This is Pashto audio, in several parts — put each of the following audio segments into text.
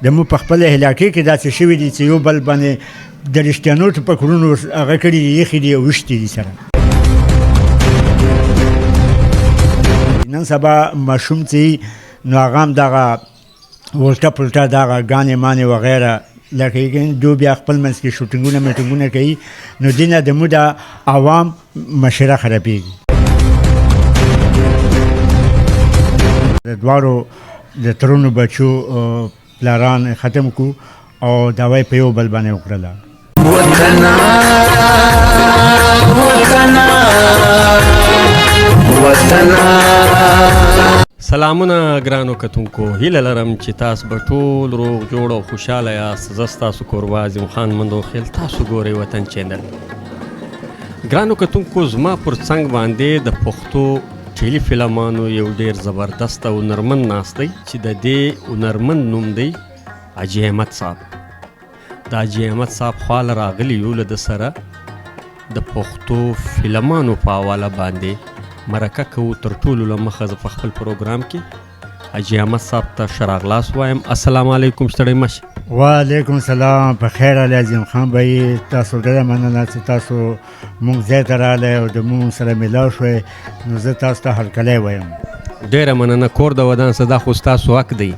د مو په خپله علاقې کې داسې شوي دي چې یو بل باندې د رښتیانو ټوپکونو هغه کړي دي، ایښي دي او ویشتي دي سره. نن سبا ماشوم چې نو هغه هم دغه الټه پلټه دغه ګانې مانې وغیره لکه دوی بیا خپل منځ کې شوټینګونه میټینګونه کوي، نو دې نه د مو د عوام مشره خرابېږي. د دواړو د ترونو بچو پلاران ختم کو او دعوی په یو بل باندې وکړله. وطنا وطنا وطنا. سلامونه ګرانو کتونکو، هیله لرم چې تاسو به ټول روغ جوړ او خوشحاله یاست. زه ستاسو کوربه عظیم خان مندوخیل، تاسو ګورئ وطن چینل. ګرانو کتونکو، زما پر څنګ باندې د پښتو ټیلی فلمانو یو ډیر زبردست او هنرمند ناست دی چې د دې هنرمند نوم دی حاجي احمد صاحب. د حاجي احمد صاحب خواله راغلي یو، له ده سره د پښتو فلمانو په حواله باندې مرکه کوو. تر ټولو له مخه زه په خپل پروګرام کې حاجي احمد صاحب ته ښه راغلاست وایم. السلام علیکم، ستړی مه شئ. وعلیکم السلام، په خیر علی عظیم خان بھائی، تاسو ډېره مننه چې تاسو موږ ځای ته راغلی او د موږ سره میلاو شوئ، نو زه تاسو ته هرکلی وایم. ډېره مننه، کور د ودان څه، دا خو ستاسو حق دی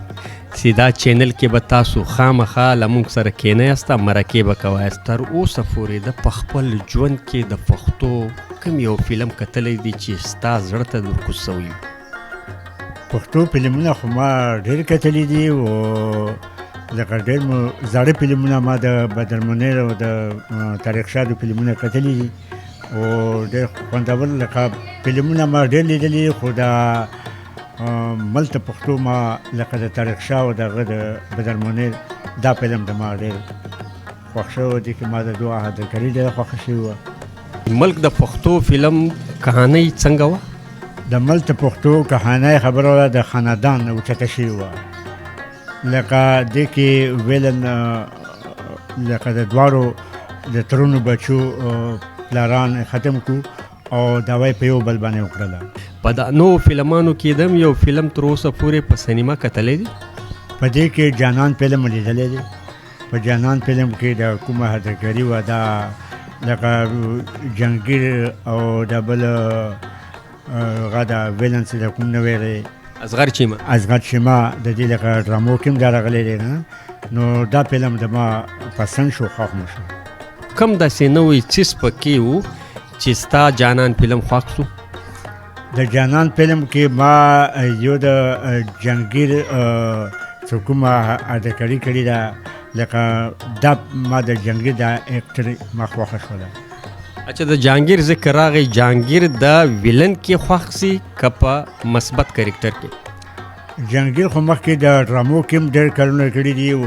چې دا چینل کې به تاسو خامخا له موږ سره کښېناست، مرکې به کوایاست. تر اوسه پورې د په خپل ژوند کې د پښتو کوم یو فلم کتلی دی چې ستا زړه ته ورکوز شوی وي؟ پښتو فلمونه خو ما ډېر کتلي دي او لکه ډېر مو زاړه فلمونه ما د بدر منیر او د طارق شاه د فلمونه کتلي دي او ډېر خوندور لکه فلمونه ما ډېر لیدلي، خو دا ملته پښتو ما لکه د طارق شاه او د هغه د بدر منیر دا فلم د ما ډېر خوښ شوی دی، کې ما د دوه اداکاري ډېره خوښه شوې وه. ملک د پښتو فلم کهانۍ څنګه وه؟ د ملک د پښتو کهانۍ خبره وه د خاندان نه اوچته شوې وه، لکه دې کې ویلن لکه د دواړو د ترونو بچو پلاران ختم کو او دعوی په یو بل باندې وکړله. په دا نوو فلمانو کې دم یو فلم تر اوسه پورې په سینما کتلی دی؟ په دې کې جانان فلم لیدلی دی. په جانان فلم کې د کومه اداکاري وه، دا لکه جنګیر او د بل هغه د ویلن چې د کوم نوی دی، اصغر چیمه. اصغر چیمه د دې لکه ډرامو کې هم دا راغلی دی نه، نو دا فلم د ما پسند شو، خوښ مې شو. کوم داسې نوی څیز پکې و چې ستا جانان فلم خوښ شو؟ د جانان فلم کې ما یو د جنګیر څه کومه اداکاري کړې ده، لکه دا ما د جنګیر د اکټر ما خوښه شوله. اچھا، د جهانګیر ذکر راغی، جهانګیر د ویلن کې خوښ سي که په مثبت کرکټر کې؟ جهانګیر خو مخکې د ډرامو کې هم ډېر کارونه کړي دي او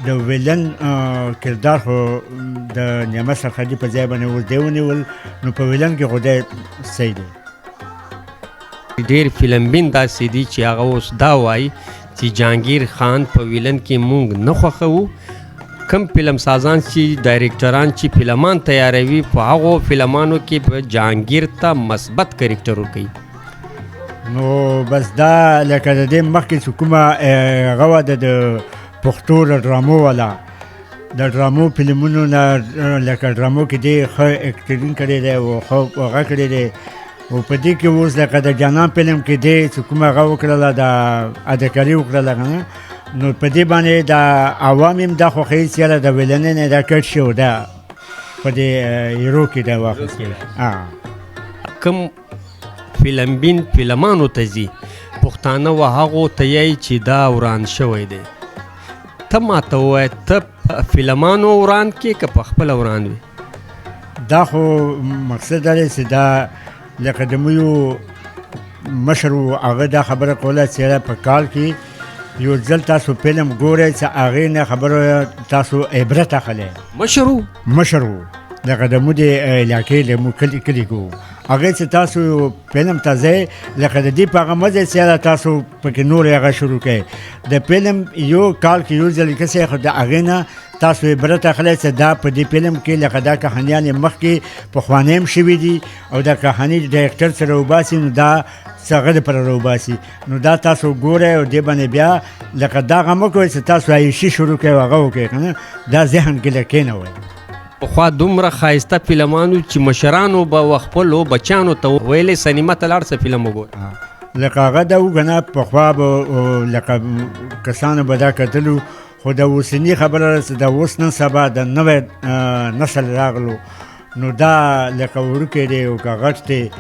د ویلن کردار خو د نعمت سرخدي په ځای باندې اوس دی ونیول، نو په ویلن کې خو دی صحیح دی. ډېر فلمبین داسې دي چې هغه اوس دا وایي چې جهانګیر خان په ویلن کې مونږ نه خوښوو. کم فلم سازان چې ډایرکټران چې فلمان تیاروي په هغو فلمانو کې به جهانګیر ته مثبت کرکټر ورکوي. نو بس دا لکه د دې مخکې چې کومه هغه وه د پښتو د ډرامو والا د ډرامو فلمونو نه لکه ډرامو کې دی ښه اکټرینګ کړی دی او ښه هغه کړی دی، او په دې کې اوس لکه د جانان فلم کې دی چې کومه هغه وکړله، د اداکاري وکړله که نه، نو په دې باندې د عوام هم دا خوښوي چې یاره د ویلنې نه دا کټ شي او دا په دې هیرو کې دا واخیستل. کوم فلمبین فلمانو ته ځي، پښتانه و هغو ته یې چې دا وران شوی دی، ته ما ته ووایه ته فلمانو وران کې که په خپله وران وي؟ دا خو مقصد دا دی چې دا لکه د موږ یو مشر و، هغه دا خبره کوله چې یاره په کال کې یو ځل تاسو فلم ګورئ چې هغې نه خبره تاسو عبرت اخلئ. مشر و؟ مشر و، لکه د موږ د علاقې د موږ کلي کې و، هغې چې تاسو فلم ته ځئ لکه د دې په هغه مه ځئ چې یاره تاسو پکې نور هغه شروع کړئ. د فلم یو کال کې یو ځل کسې خو د هغې نه تاسو عبرت اخلئ چې دا په دې فلم کې لکه دا کهانیانې مخکې پخوانۍ هم شوي دي او دا کهاني ډایرکټر سره وباسي، نو دا څه هغه دپاره راوباسي. نو دا تاسو ګورئ او دې باندې بیا لکه دا غم وکړئ چې تاسو عیشي شروع کړئ او هغه وکړئ که نه دا ذهن کې لږ کښېنوئ. پخوا دومره ښایسته فلمانو چې مشرانو به و خپلو بچیانو ته ویلې سینما ته لاړ سه فلم وګوره. لکه هغه دا و که نه پخوا به لکه کسانو به دا کتلو، خو د اوسني خبره چې د اوس نن سبا د نوی نسل راغلو، نو دا لکه وړوکی دی او که غټ دی،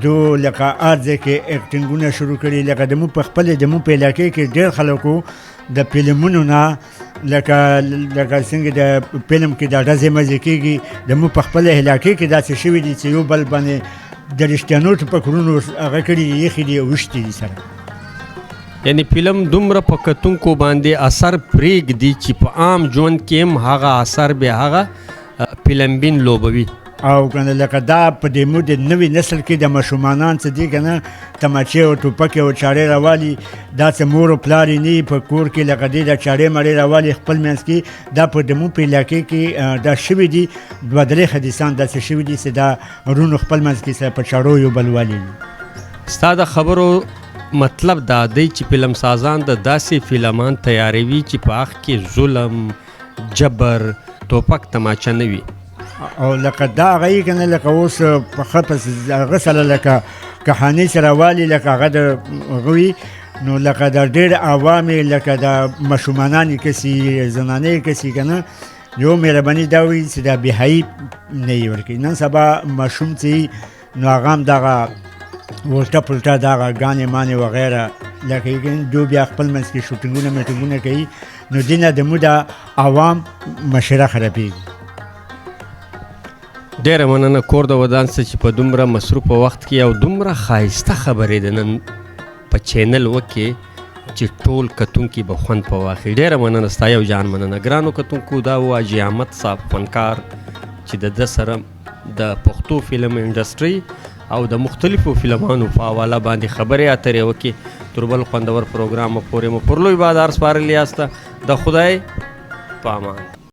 دو لکه هر ځای کې اکټینګونه شروع کړي. لکه د موږ په خپلې د موږ په علاقې کې ډېر خلکو د فلمونو نه لکه لکه څنګه د فلم کې د ډزې مزې کېږي، د موږ په خپلې علاقې کې داسې شوي دي چې یو بل باندې د رښتیانو ټوپکونو هغه کړي دي، ایښي دي او ویشتي دي سره. یعنی فلم دومره په کتونکو باندې اثر پرېږدي چې په عام ژوند کې هم هغه اثر بیا هغه فلم بین لوبوي. او کنه لکه دا په دې مو د نوي نسل کې د ماشومانان څه دي کنه تماچې او ټوپکې او چاړې راوالي، دا څه مور او پلار یې نه په کور کې، لکه دې د چاړې مړې راوالي خپل منځ کې. دا په د مو په علاقې کې دا شوي دي، دوه درې حدیثان داسې شوي دي چې دا وروڼو خپل منځ کې سره په چاړو یو بل والي. ستا د خبرو مطلب دا دی چې فلم سازان د داسې فلمان تیاروي چې په حق کې ظلم، جبر، توپک، تماچه نه وي. او لکه دا هغه یې که نه لکه اوس په ښه پس هغه سره لکه کهاني سره والي، لکه هغه د هغه وي، نو لکه د ډېر عوام یې لکه د ماشومانان یې کسي، زنانې یې کسي که نه، یو مهرباني دا وي چې دا بېحیي نه یې ورکوي. نن سبا ماشوم چې نو هغه هم دغه الټه پلټه دغه ګانې مانې وغیره لکه یې که نه، دوی بیا خپل منځ کې شوټینګونه میټینګونه کوي، نو دې نه د موږ د عوام مشره خرابېږي. ډېره مننه کور د ودان څه چې په دومره مصروف وخت کې او دومره ښایسته خبرې د نن په چینل وکې چې ټول کتونکي به خوند په واخلي. ډېره مننه ستا یو جان مننه. ګرانو کتونکو، دا و حاجي احمد صاحب فنکار چې د ده سره د پښتو فلم انډسټري او د مختلفو فلمانو په حواله باندې خبرې اترې وکړي. تر بل خوندور پروګرام پورې مو پر لوی بازار سپارلي یاست. د خدای په امان.